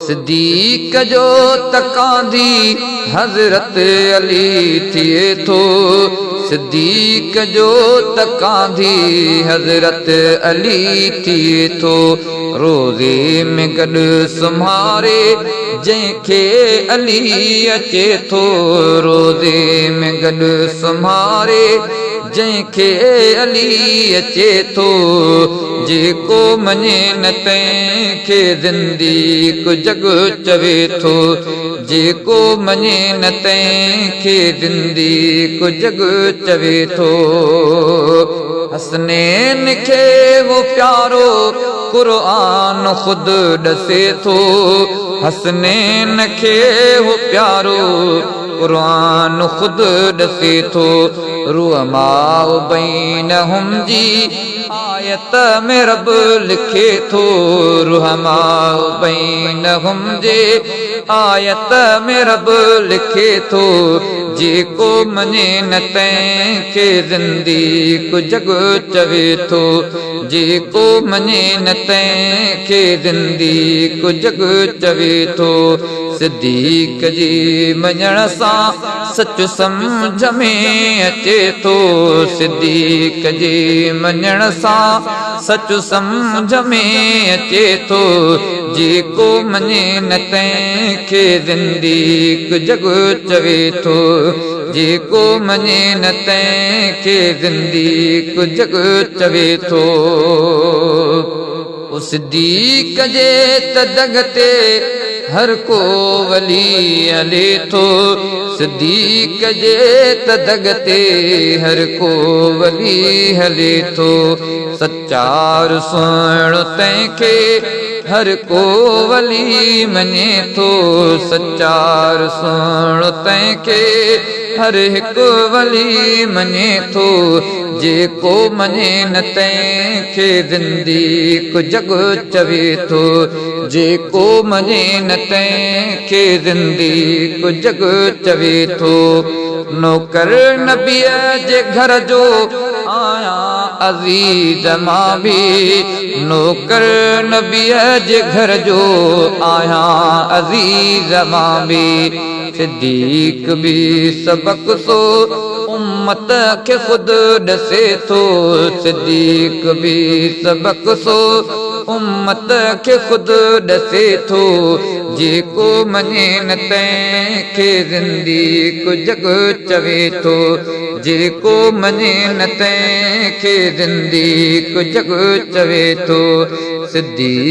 صديق جو ته ڪانڌي حضرت علي ٿئي ٿو. صديق جو ته ڪانڌي حضرت علي ٿئي ٿو. روزي ۾ گڏ سمهاري جنهن کي علي اچي ٿو. روزي ۾ گڏ سمهاري جنهن کي علي اچي ٿو. جيڪو مڃي نه تنهن کي زنديق جڳ چوي ٿو. جيڪو مڃي نه تنهن کي زنديق جڳ چوي ٿو. حسنين کي هو پيارو قرآن خود ڏسي ٿو. حسنين کي هو پيارو قرآن خود ڏسي ٿو. رحماء بينهم جي آيت ۾ رب لکي ٿو. رحماء بينهم جي آيت ۾ رب لکي ٿو. جيڪو مڃي نه تنهن کي زنديق جڳ چوي ٿو. جيڪو مڃي نه تنهن کي زنديق جڳ چوي ٿو. صديق جي مڃڻ سان سچ سمجهه ۾ اچي ٿو. صديق جي مڃڻ سان سچ سمجهه ۾ اچي ٿو. جيڪو مڃي نه تنهن کي زنديق جڳ چوي ٿو. جيڪو مڃي نه تنهن کي زنديق جڳ چوي ٿو. او صديق جي ته دڳ تي هر ڪو ولي هلي ٿو. صديق جي ته دڳ تي هر ڪو ولي هلي ٿو. سچار سهڻو تنهن کي هر ڪو ولي مڃي ٿو. سچار سهڻو تنهن کي هر هڪ ولي مڃي ٿو. جيڪو مڃي نه تنهن کي زنديق جڳ چوي ٿو. جيڪو مڃي نه تنهن کي زنديق جڳ چوي ٿو. نوڪر نبيء جي گهر جو آهيان عزيز مان به. نوڪر نبيء جي گهر جو آهيان عزيز مان به. صديق به سبق سو امت کي خود ڏسي ٿو. صديق به سبق سو امت کي خود ڏسي ٿو. جيڪو مڃي نه تنهن کي زنديق جڳ چوي ٿو. جيڪو مڃي نه تنهن کي زنديق جڳ چوي ٿو. صديق.